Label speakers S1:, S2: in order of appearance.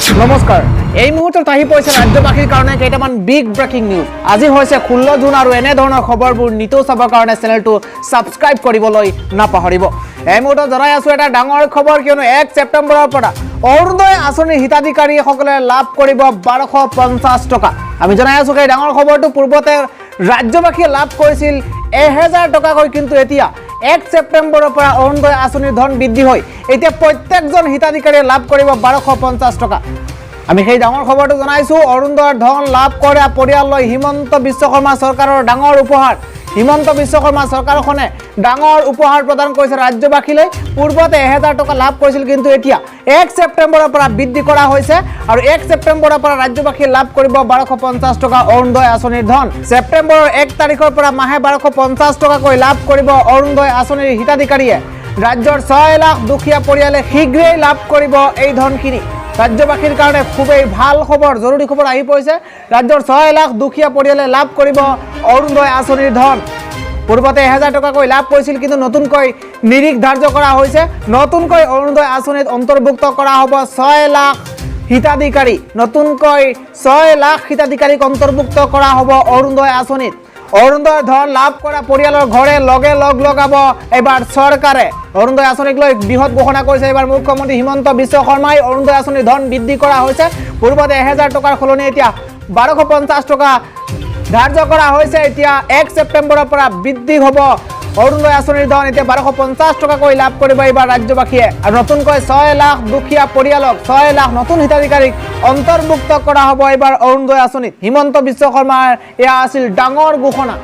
S1: নমস্কাৰ। এই মুহূৰ্তত আহি পৰিছে ৰাজ্যবাসীৰ কাৰণে কেইটামান বিগ ব্ৰেকিং নিউজ। আজি হৈছে 16 জুন আৰু এনেধৰণৰ খবৰবোৰ নিতৌ চাবৰ কাৰণে চেনেলটো ছাবস্ক্ৰাইব কৰিবলৈ নাপাহৰিব। এই মুহূৰ্তত জনাই আছোঁ এটা ডাঙৰ খবৰ, কিয়নো 1 ছেপ্টেম্বৰৰ পৰা অৰুণোদয় আঁচনিৰ হিতাধিকাৰীসকলে লাভ কৰিব 1250 টকা। আমি জনাই আছোঁ সেই ডাঙৰ খবৰটো। পূৰ্বতে ৰাজ্যবাসীয়ে লাভ কৰিছিল 1000 টকাকৈ, কিন্তু এতিয়া 1 ছেপ্টেম্বৰৰ পৰা অৰুণোদয় আঁচনিৰ ধন বৃদ্ধি হৈ এতিয়া প্ৰত্যেকজন হিতাধিকাৰীয়ে লাভ কৰিব 1250 টকা। আমি সেই ডাঙৰ খবৰটো জনাইছোঁ। অৰুণোদয়ৰ ধন লাভ কৰা পৰিয়াললৈ হিমন্ত বিশ্ব শৰ্মা চৰকাৰৰ ডাঙৰ উপহাৰ। হিমন্ত বিশ্ব শৰ্মা চৰকাৰখনে ডাঙৰ উপহাৰ প্ৰদান কৰিছে ৰাজ্যবাসীলৈ। পূৰ্বতে 1000 টকা লাভ কৰিছিল, কিন্তু এতিয়া 1 ছেপ্টেম্বৰৰ পৰা বৃদ্ধি কৰা হৈছে আৰু 1 ছেপ্টেম্বৰৰ পৰা ৰাজ্যবাসীয়ে লাভ কৰিব 1250 টকা অৰুণোদয় আঁচনিৰ ধন। ছেপ্টেম্বৰৰ 1 তাৰিখৰ পৰা মাহে 1250 টকাকৈ লাভ কৰিব অৰুণোদয় আঁচনিৰ হিতাধিকাৰীয়ে। ৰাজ্যৰ 6 লাখ দুখীয়া পৰিয়ালে শীঘ্ৰেই লাভ কৰিব এই ধনখিনি। ৰাজ্যবাসীৰ কাৰণে খুবেই ভাল খবৰ, জৰুৰী খবৰ আহি পৰিছে। ৰাজ্যৰ 6 লাখ দুখীয়া পৰিয়ালে লাভ কৰিব অৰুণোদয় আঁচনিৰ ধন। পূৰ্বতে 1000 টকাকৈ লাভ কৰিছিল, কিন্তু নতুনকৈ নিৰিখ ধাৰ্য কৰা হৈছে। নতুনকৈ অৰুণোদয় আঁচনিত অন্তৰ্ভুক্ত কৰা হ'ব 6 লাখ হিতাধিকাৰী। নতুনকৈ 6 লাখ হিতাধিকাৰীক অন্তৰ্ভুক্ত কৰা হ'ব অৰুণোদয় আঁচনিত। অৰুণোদয় ধন লাভ কৰা পৰিয়ালৰ ঘৰে লগে লগ লগাব এইবাৰ চৰকাৰে। অৰুণোদয় আঁচনিক লৈ বৃহৎ ঘোষণা কৰিছে এইবাৰ মুখ্যমন্ত্ৰী হিমন্ত বিশ্ব শৰ্মাই। অৰুণোদয় আঁচনিৰ ধন বৃদ্ধি কৰা হৈছে। পূৰ্বতে 1000 টকাৰ সলনি এতিয়া 1250 টকা ধাৰ্য কৰা হৈছে। এতিয়া 1 ছেপ্টেম্বৰৰ পৰা বৃদ্ধি হ'ব অৰুণোদয় আঁচনিৰ ধন। এতিয়া 1250 টকাকৈ লাভ কৰিব এইবাৰ ৰাজ্যবাসীয়ে আৰু নতুনকৈ 6 লাখ দুখীয়া পৰিয়ালক, 6 লাখ নতুন হিতাধিকাৰীক অন্তৰ্ভুক্ত কৰা হ'ব এইবাৰ অৰুণোদয় আঁচনিত। হিমন্ত বিশ্ব শৰ্মাৰ এয়া আছিল ডাঙৰ ঘোষণা।